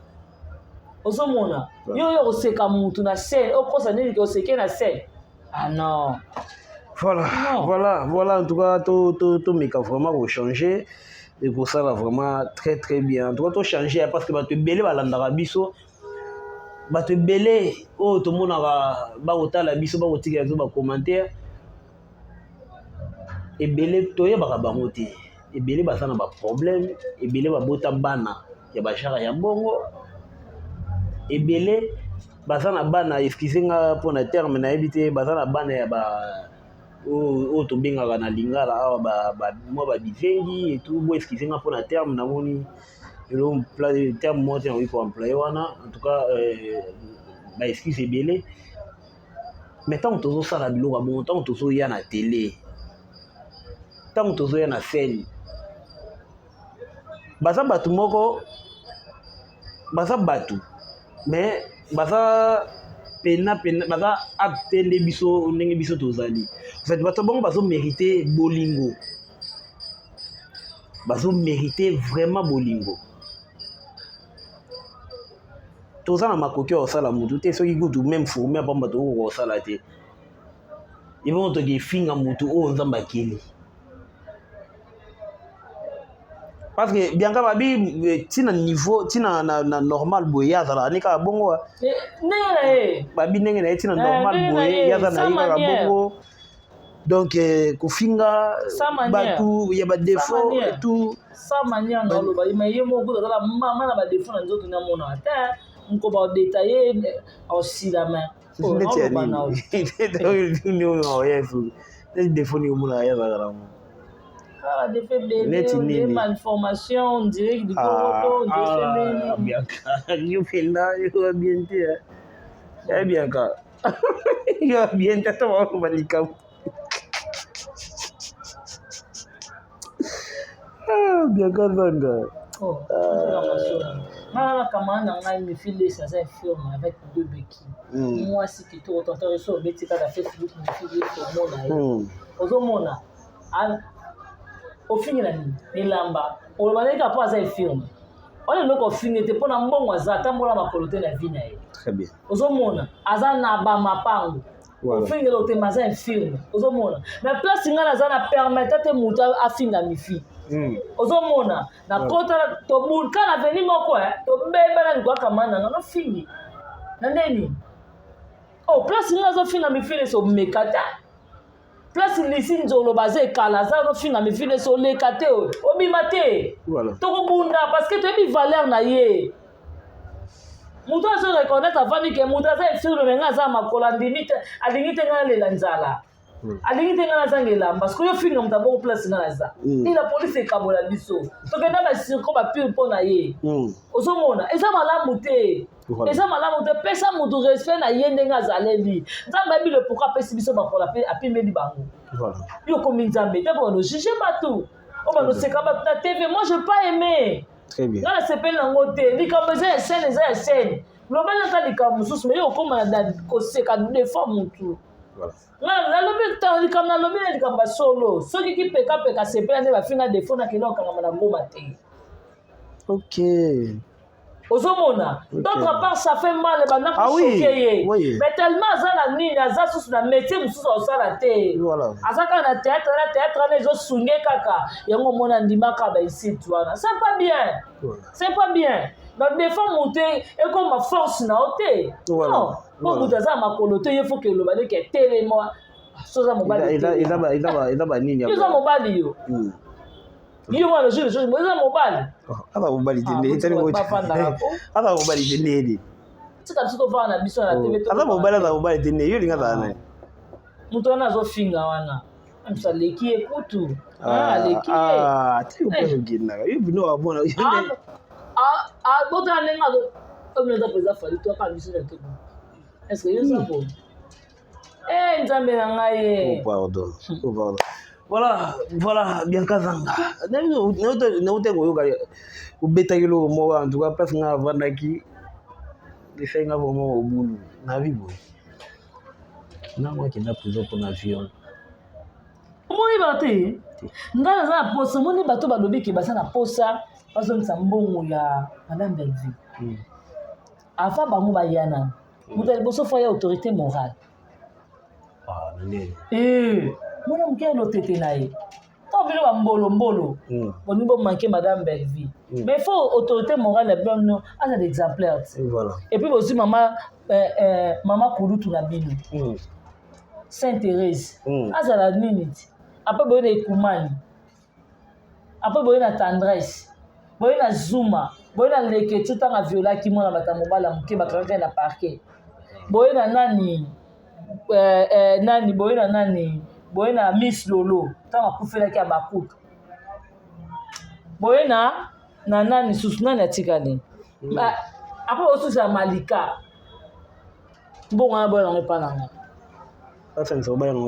Ozomona, yo oyo koseka mutu na scène, okosa nini ke oseke na scène? Ah non. Voilà. Non. Voilà, en tout cas to meka vraiment kochanger, ekosala vraiment très très bien. En tout cas, tochanger, parce que bato ebele balandaka biso, bato ebele oyo tomonaka bakotala biso, bakotikela biso bacommentaire ebele, toyebaka bango te. Ebele baza na baproblème, ebele babota bana ya bajara ya bongo, ebele baza na bana, excuse nga mpona terme, nayebi te, baza na bana ya ba oyo tobengaka na lingala awa mwa babizengi et tout. Bo excuse nga mpona terme, namoni elo terme moko te nakoki koemploye wana. En tout cas, baexcuse ebele. Mais ntango tozosala biloko ya bongo, ntango tozoya na télé, ntango tozoya na scène, baza bato moko, baza bato, mais baza pena pena, baza apte nde biso ndenge biso tozali. En fait, bato bongo bazomérite bolingo, bazomérite vraiment bolingo. Toza na makoki ya kosala motu te, soki kutu même fourmi ya pamba tokoki kosala te. Ebongo toki efinga motu oyo Nzambe akeli? Parce que Bianca babi ntina niveau ntina na normal boye, ye azalaka ne kaka bongo. Ndenge na ye. Babi ndenge na ye, ntina normal boye, ye aza na ye kaka bongo. Donc kofinga bato ya badéfaut et tout. Sans manière na oloba, mais ye moko azala mama na badéfaut na nzoto, namonaka te moko badétaille osilama. Neti ya nini? Défaut nini omonaka ye azalaka nango? Neti nini? Malformation, on dirait likolo. Bianca, yo mpenza yo bien te. Ya Bianca, yo bien te, ata bakoloba likambo. Bianca Zanga. Nga na camarade na ngai Mifilesi, aza infirme avec deux béquilles. Mwasi kitoko, tonton, so obeti kaka Facebook Mifilesi, omona ye. Ozomona, ofingela nini elamba? Oloba ndenge kaka mpo aza infirme wana, eloko ofinge te mpo na mbongo, aza atambola makolo te na vie na ye. Ozomona, aza na bamapango, ofingela otema, aza infirme. Ozomona, mais place ngai naza na permettre te moto afinga Mifi. Ozomona, nakota tobulka na veni moko, tobebana likwaka mana nofingi na ndeni. Oh, place ngai azofinga Mifilesi, omeka te. Place Lisi Nzolo baza ekala, aza nofinga Mifilesi, oleka te, obima te. Tokobunda, parce que toyebi valeur na ye. Moto azo reconnaître, avandi ke moto aza infirme, me ngai aza makolo, andimi te, alingi te ngai alela nzala, alingi te ngai nazanga elamba. Parce que oyo finga moto aboko, place ngai naza, ila polise ekabola biso, tokenda bacirco bapire mpo na ye. Ozomona, eza malamu te, eza malamu te. Pesa motu respect na ye ndenge azaleli. Nzambe ayebi le pourquoi apesi biso makolo, apimeli bango. Yo okomi Nzambe te mpo banojuge bato oyo banoseka bato na TV. Moi, je pas aimé. Nga nasepeli nango te. Likambo eza ya scène, eza ya scène, lobali ata likambo mosusu, mais yo okóma na koseka des fois motu. Nga nalobi likambo, nalobi na likambo ya solo. Soki kipekapeka sepela nde bafinga défaut, nakende kokangama na ngoma te. Ozomona, d'autre part, ça fait mal, banda kochoquer ye. Mais tellement aza na nini, aza susu na métier mosusu azosala te, aza kaka na théâtre, na théâtre wana ezosunge kaka yango. Omona, andimaka bainsulte wana, c'est pas bien, c'est pas bien. Donc des fois moto ekoma force na yo te, non, po moto aza na makolo te, ye faut que eloba ndeke etelema. So oza mobali, eza banini? Eza mobali, yo yo mwana jour jour eza mobali. Aza mobali te, aza mobali te ndeni. Tika biso tovanda na biso na TV. Aza mobali, aza mobali te, nde yo olinga azala na ye. Moto wana azofinga wana, moto aleki ye kutu. Aleki ye. Ti ope okendaka yo bino wamona. Botala ndenge azo oyo mpenza Fally toaka biso na te. Est ce que yo oza boye? Eh, Nzambe na ngai ye. Oh pardon, oh pardon. Voilà, voilà, Bianca Zanga. Nauta koyoka obetaki eloko moko, en tout cas place nga avandaki, esali nga vraiment obulu na vie boye. Nango akenda prison mpona viol. Omoni bato te, ngai naza na posa. Omoni bato balobi ke baza na posa bazongisa mbongo ya Madame Bellevue. Avant bango baya nano, moto ya liboso faut ya autorité morale. Ah, nini? Mwana moke ya lotete na ye ntango bino bambolombolo bolingi bomanke Madame Bellevue, mais il faut autorité morale ya bino aza d'exemplaire te. Et puis bozwi mama mama kulutu na bino, Sainte Thérèse, azala nini ti. Après boye na Ekumani, après boye na Tendresse, boye na Zuma, boye na Leketu ntango aviolaki mwana bato ya mobali ya moke, bakangaki ye na parquet, boye na nani, nani, boye na nani, boye na Miss Lolo ntango akufelaki ya bakuka, boye na nani susu, nani atikali. Après osusu ya Malika, mbongo wana boya nango epa nanga. Basangisa kobala nango.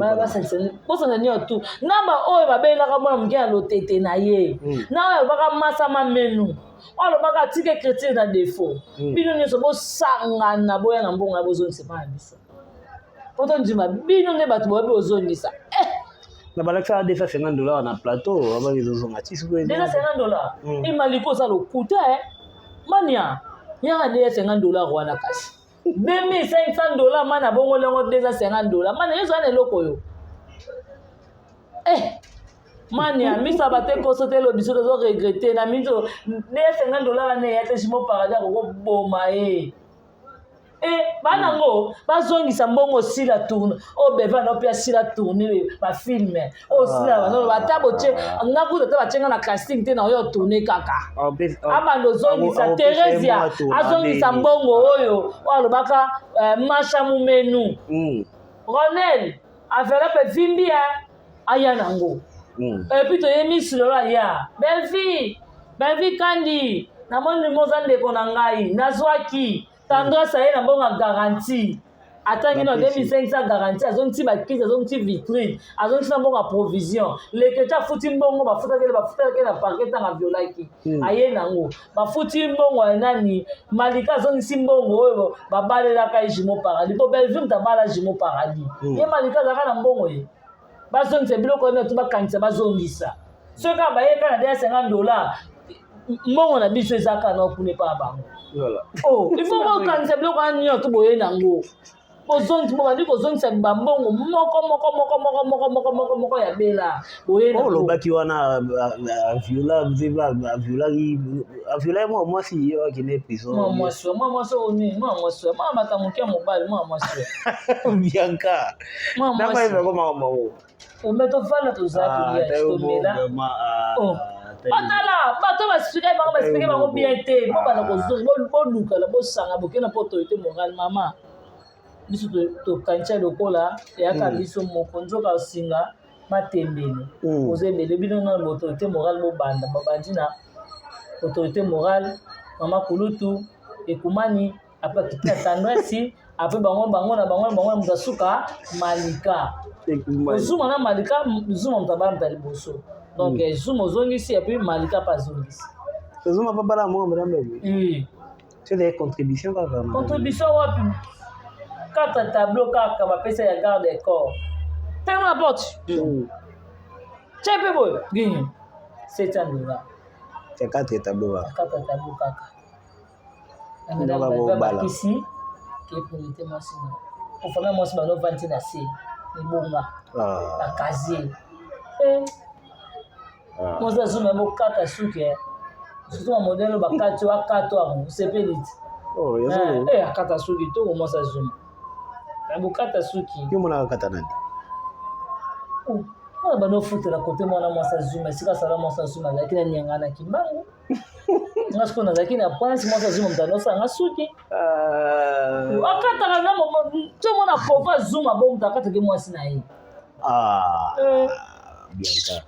Bosangisa nyonso tu na baoyo babelaka mwana moke ya lotete na ye, na oyo alobaka masama menu, oyo alobaka atika écriture na défaut. Bino nyonso bosangana, boya na mbongo ya bozongisa epa na biso po tondima bino nde bato boyebi ozongisa. Na balakisaka 250 $ na plateau, abaki ezozonga ti sikoyo. 250 $? Emaliko oza lokuta e mania yaka 250 $ wana, kasi 2500 $ mana bongo lengo 250 $. Mana nyonso wana eloko oyo eh mania miso abate koso te, elobi biso tozo regretter na miso. 250 $ wana eya te. Jimo Paradis akokoboma ye. E bana yango bazongisa mbongo sila tourne oyo beva na mpe asila tourne bafilm oyo sila banolo. Ata botie nga kuta, ata batie nga na casting te, na oyo tourne kaka. Abanda ozongisa Theresia, azongisa mbongo oyo oyo alobaka Masha Mumenu. Ronel enveloppe evimbi, aya nango. Et puis toye Miss Lolo, aya Bellevie, Bellevie Kandi, namoni moza ndeko na ngai nazwaki Tendresse, aye na mbongo ya garantie, atangi na 2500 garantie, azongisi bakisi, azongisi vitrine, azongisi na mbongo ya provision. Leketi afuti mbongo bafutaki, bafutaki na parquet ntango aviolaki, aye nango, bafuti mbongo ya nani. Malika azongisi mbongo oyo babalelaka ye Jimo Paradis, po Bellevue moto abala Jimo Paradis. Ye Malika azalaka na mbongo ye. Bazongisa biloko wana to bakangisa, bazongisa. Soki kaka baye kaka na 50 $, mbongo na biso eza kaka na okuna epa na bango. Oh, il faut bokangisa biloko wana nyonso to boye nango, bozongisi, bobandi kozongisa bambongo moko moko moko moko moko moko moko moko ya bela boye. Oyo olobaki wana, aviola, aviolaki, aviolaki mwa mwasi ye, akende prison. Mwa mwasi, mwa mwasi oyo nini, mwa mwasi, mwa makambo moke ya mobali, mwa mwasi. Bianca. Mwa mwasi. Makambo. Ome tofanda, toza kolia, tomela. Batala bato basplike bango, basplike bango bien te. Bobanda kozonga, bolukala, bosanga, bokenda mpo autorité morale mama biso tokanisa lokola eyaka biso moko nzoka osinga matembele. Oza ebele bino na autorité morale, bobanda, babandi na autorité morale mama kulutu Ekumani, après akiti na Tendresse, après bango bango na bango na bango na moto asuka Malika. Zuma na Malika, Zuma moto abala moto ya liboso, donc Zuma ozongisi, et puis Malika mpe azongisi. Zuma mpe abala moko madame Bellevue. C'est contribution kaka. Contribution wapi? Quatre tableau kaka bapesa ya garde corps, telema na porte tie mpe boye gini 700 $. C'est quatre tableau kaka. Quatre tableau kaka. Bakisi keponite mwasi na ofame, mwasi banovandi na se ebonga bakazie. Mwasi azuma bokata suki, surtout ba modèle oyo bakati oyo akato yango, osepeli ti akata suki toko. Mwasi azuma bokata suki. Yo monaka kata nani? Mwana bano ofutela kote mwana mwasi azuma esika asala. Mwasi azuma azalaki na nianga na Kimbangu. Nga sikoyo nazalaki na prince, mwasi azuma, moto anosanga suki. Akataka na tomona Kofa azuma bo, moto akataki mwasi na ye. Ah, Bianca,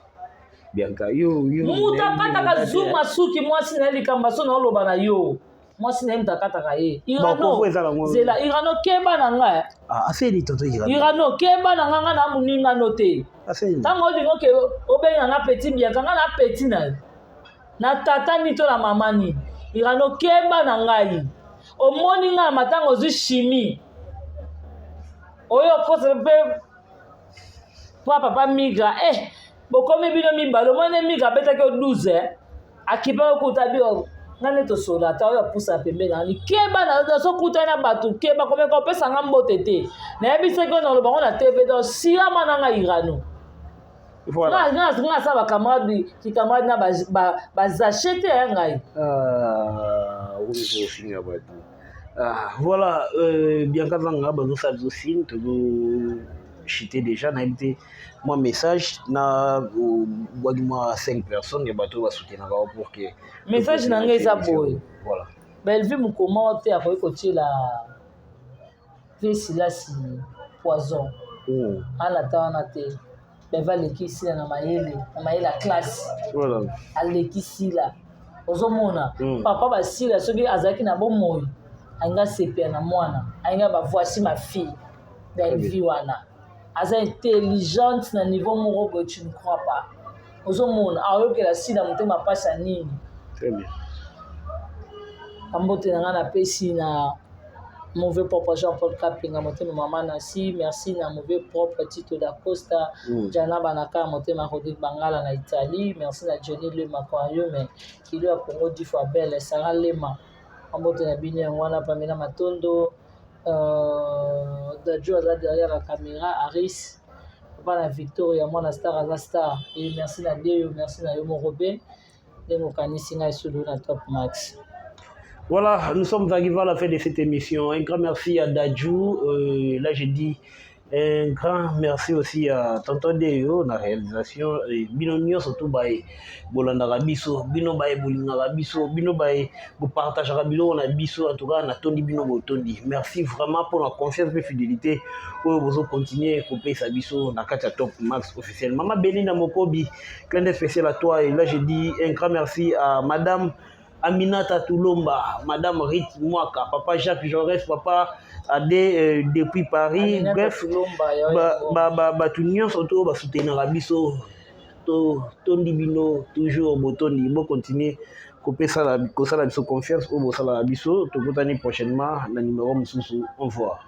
Bianca, yo yo. Moto akataka zuma suki mwasi na ye, likambo so na oloba na yo, mwasi na ye moto akataka ye. Irano, zela, Irano, keba na ngai. Aseli tonto Irano. Irano, keba na ngai, ngai na moningano te. Ntango olingi oke obenga nga petit Bianca, ngai na petit na yo na tata nini to na mama nini? Irano, keba na ngai. Omoni ngai na matanga, ozwi chimie oyo okosa mpe po papa migra, bokomi bino mibale. Omoni migra abetaki yo 12, akipaki okuta bio, ngai nde tosola ata oyo apusana pembeni nani. Keba, nazokutana na bato, keba, komeka opesa nga mbote te. Nayebisaki oyo naloba ngo na TV, donc siama na ngai Irano. Nga asala bacamarade, kicamarade na bazache te ya ngai. Ofinga bato. Voilà, Bianca Zanga, bazosala biso signe, tozochite déjà. Nayebi te, mwa message na bwaki mwa 5 personnes ya bato oyo basoutenaka pour que Message na ngai eza boye. Voilà. Bellevue mokoma te akoki kotiela te Silasi poison. Ana ta wana te. Bellevue aleki Sila na mayele, na mayele ya classe. Aleki Sila, ozomona. Papa basila soki azalaki na bomoi, alingi asepela na mwana, alingi ba voici ma fille Bellevue wana aza intelligente na niveau moko boye, tu ne crois pas. Ozomona, aoyokela Sila motema mpasi ya nini? Très bien. Bambote na ngai napesi na mauvais propre Jean-Paul Kapinga, motema mama Nasi. Merci na mauvais propre Tito da Costa, Jana Banaka, motema Rodrigue Bangala na Italie. Merci na Johnny Lema Kwayome, kilo ya Congo dix fois belle Sarah Lema. Bambote na bino yango wana. Pamela Matondo, Dajo aza derrière la caméra, Aris, papa na Victoria, mwana star aza star. Et merci na Deyo, merci na yo moko mpe ndenge okanisi ngai solo na Top Max. Voilà, nous sommes arrivés à la fin de cette émission. Un grand merci à Dadju. Là, j'ai dit un grand merci aussi à Tonton Deo na réalisation. Et bino nyonso tout baye bolandaka biso, bino baye bolingaka biso, bino baye bopartageaka biloko na biso. En tout cas, natondi bino botondi. Merci vraiment pour la confiance et fidélité oyo bozo continuer kopesa biso na kati ya Top Max officiel. Mama Belinda Mokobi, clin d'œil spécial à toi. Et là, j'ai dit un grand merci à Madame Aminata Toulomba, Madame Rit Mwaka, Papa Jacques Jaurès, Papa Ade depuis Paris. Aminata Bref, Toulomba, ya ba ba ba bato nyonso to basoutenaka biso, to tondi bino toujours botondi. Bocontinue kopesala, kosala biso confiance oyo bosalaka biso. Tokutani prochainement na numéro mosusu. Au revoir.